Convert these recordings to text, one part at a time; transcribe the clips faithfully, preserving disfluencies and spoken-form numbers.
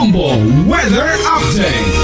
Bombo Weather Update.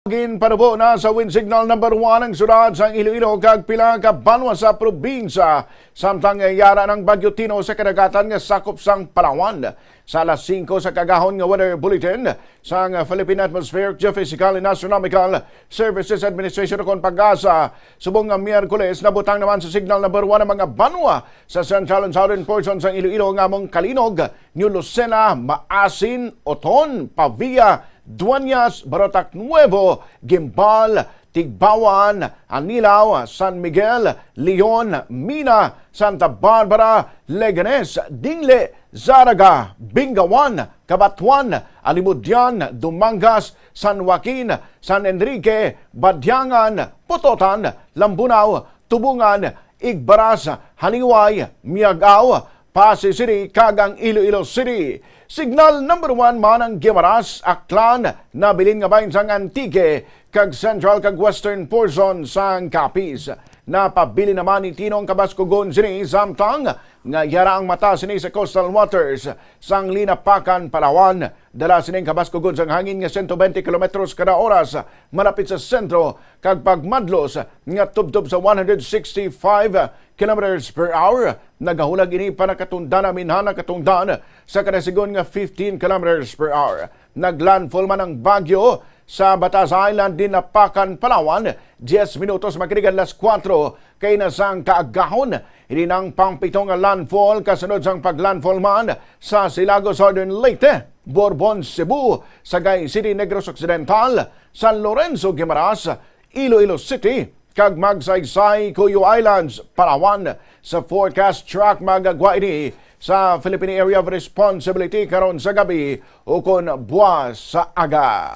Ginpanubo na sa wind signal number one ang syudad sang Iloilo kag pila ka banwa sa probinsya, samtang yara ang Bagyo Tino sa kadagatan nga sakop sang Palawan. Sa alas singko sa kaagahon nga weather bulletin sang Philippine Atmospheric, Geophysical and Astronomical Services Administration o kon PAGASA, subong nga Miyerkules, nabutang naman sa signal number one ang mga banwa sa central and southern portion sang Iloilo nga among Calinog, New Lucena, Maasin, Oton, Pavia, Dueñas, Barotac Nuevo, Guimbal, Tigbauan, Anilao, San Miguel, Leon, Mina, Santa Barbara, Leganes, Dingle, Zarraga, Bingawan, Cabatuan, Alimodian, Dumangas, San Joaquin, San Enrique, Badiangan, Pototan, Lambunao, Tubungan, Igbaras, Haliway, Miagao, Passi City, kag ang Iloilo City. Signal number one man ang Guimaras, Aklan, nabilin nga bahin sang Antique, kag central kag western portion sang Capiz. Napabilin naman ni Tino ang kabaskugon sini, samtang nga yara ang mata sini sa coastal waters sang Linapacan, Palawan. Dala sining kabaskugon sang hangin nga sento bente kilometros kada oras malapit sa sentro, kag pagmadlos nga tubtob sa one hundred sixty-five kilometers per hour. Nagahulag ini pa nakatungdan, minha nakatungdan sa kada sigon nga fifteen kilometers per hour. Naglandfall man ang bagyo sa Batas Island, Linapacan, Palawan, diyes minutos makaligiran alas kuwatro kay na sang kaagahon. Ini na ang pangpito nga landfall kasunod sang paglandfall man sa Silago, Southern Leyte, Borbon, Cebu, Sagay City, Negros Occidental, San Lorenzo, Guimaras, Iloilo City, kag Magsaysay, Cuyo Islands, Palawan. Sa forecast track, magagwa ini sa Philippine Area of Responsibility karon sa gabi ukon buwas sa aga.